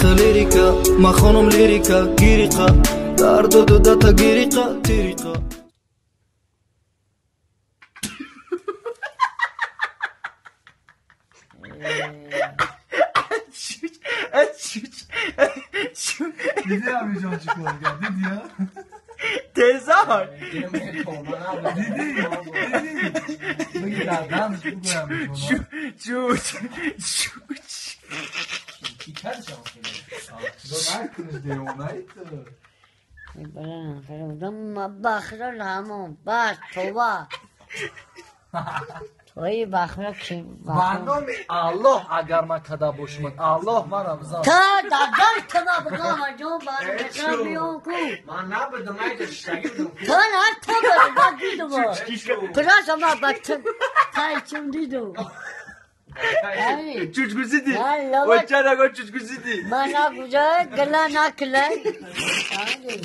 Бихе лирика, ма хонум лирика, гириқа, дар дуду дата гириқа, тириқа. دیدی همیجان چی کار کرد؟ دیدی ها؟ تزار دیدی؟ دیدی؟ بگی در دمش بگو همیجان. چوچ چوچ ба номи Аллоҳ, агар ман када бошумад, Аллоҳ мара бизан. Ман набудам, айда шиштагӣ будам. چوچ گوزیدی و چرا گو چوچ گوزیدی؟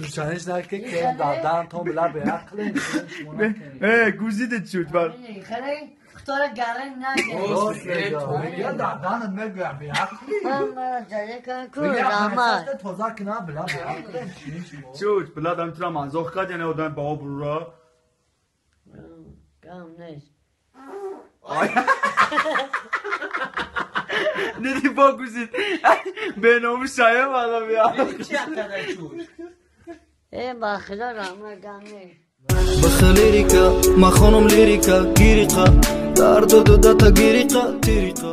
نشانش نکه که دادن تو بلا به عقل. اه گوزیدی چوچ بر. راست میگه، میگه دادن میگه به عقل، میگه تازه کنه بلا به عقل. چوچ بلا دم تو را منزوخ کرد، یعنی آدم با برو. دیدی با گوزید به نام شایه بالا بیا. Бихе лирика, ма хонум лирика, гириқа, дар дуду дата гириқа, тириқа.